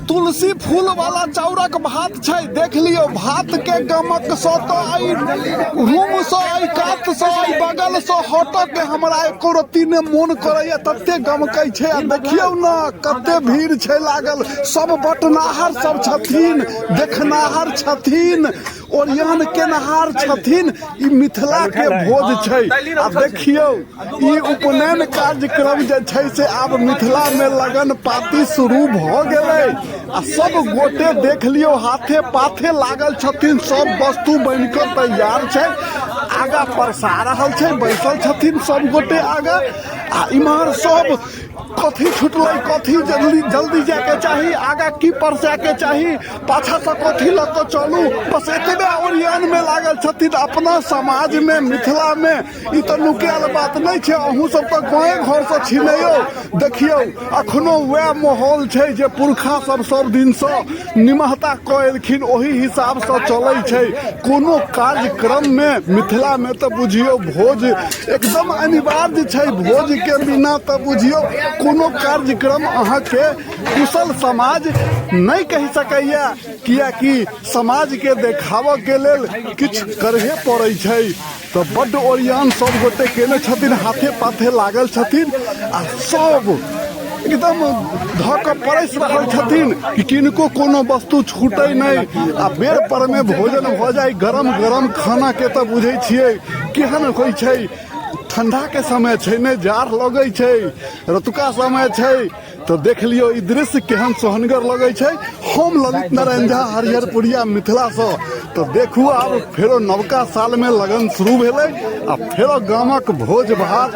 तुलसी फूल वाला चाउरक भात छै। देख लियौ भात के गमक सँ तऽ एहि रूम सँ, एहि कात सँ, एहि बगल सँ हटऽ के हमरा एको रत्ती नहि मोन करैया, तते गमकै छै। आ देखियौ ने कते भीड़ छै लागल, सब बटनाहर सब छथिन, देखनाहर छथिन, ओरियान केनहार छथिन। ई मिथिला के भोज छै। आ देखियौ ई उपनयन कार्यक्रम जे छै से आब मिथिला में लगन पाती शुरू भऽ गेलै। आ सब गोटे देख लियौ हाथे पाथे लागल छथिन, सब वस्तु बनि कऽ तैयार छै, आगा परसा रहल छै, बैसल छथिन सब गोटे आगा। आ इम्हर सब कथी छुटलै, कथी जल्दी जल्दी जायके चाही, आगा की परसाके चाही, पाछासँ कथी लऽ कऽ चलू, बस एतबे ओरियानमे लागल छथिन। अपना समाजमे मिथिलामे ई तऽ नुकायल बात नहि छै, अहूँ सब तऽ गाँवे घरसँ छी ने यौ। देखियौ अखनो वएह माहौल छै जे पुरखा सब सब दिनसँ निमहता कऽ एलखिन, ओही हिसाबसँ चलै छै। कोनो कार्यक्रममे मिथिलामे तऽ बुझियौ भोज एकदम अनिवार्य छै, भोजके बिना तऽ बुझियौ कोनो कार्यक्रम अहाँके कुशल समाज नहि कहि सकैए, किएकि समाजके देखाबऽके लेल किछु करहे पड़ै छै। तऽ बड्ड ओरियान सब गोटे केने छथिन, हाथे पाथे लागल छथिन आ सब एकदम धऽ कऽ परसि रहल छथिन कि किनको कोनो वस्तु छूटै नहि आ बेर परमे भोजन भऽ जाइ। गरम गरम खानाके तऽ बुझै छियै केहन होइ छै, ठंडाके समय छै ने, जाड़ लगै छै, रतुका समय छै। तऽ देख लियौ ई दृश्य केहन सोहनगर लगै छै। हम ललित नारायण झा, हरिहरपुरिया मिथिलासँ। तऽ देखू आब फेरो नवका सालमे लगन शुरू भेलै आ फेरो गामक भोज भात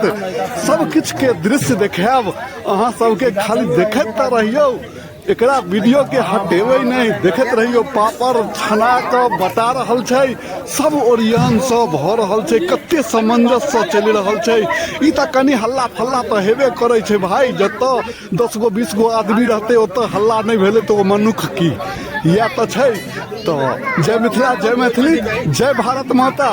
सब किछुके दृश्य देखायब अहाँ सबके। खाली देखैत तऽ रहियौ, एकरा वीडियो के हटेबै नहि, देखैत रहियौ। पापड़ छना कऽ बटा रहल छै, सब ओरियानसँ भऽ रहल छै, कते सामंजस्यसँ चलि रहल छै। ई तऽ कनि हल्ला फल्ला तऽ हेबे करै छै भाय, जतऽ 10 गो 20 गो आदमी रहतै ओतऽ हल्ला नहि भेलै तऽ ओ मनुख की? इएह तऽ छै। तऽ जय मिथिला, जय मैथिली, जय भारत माता।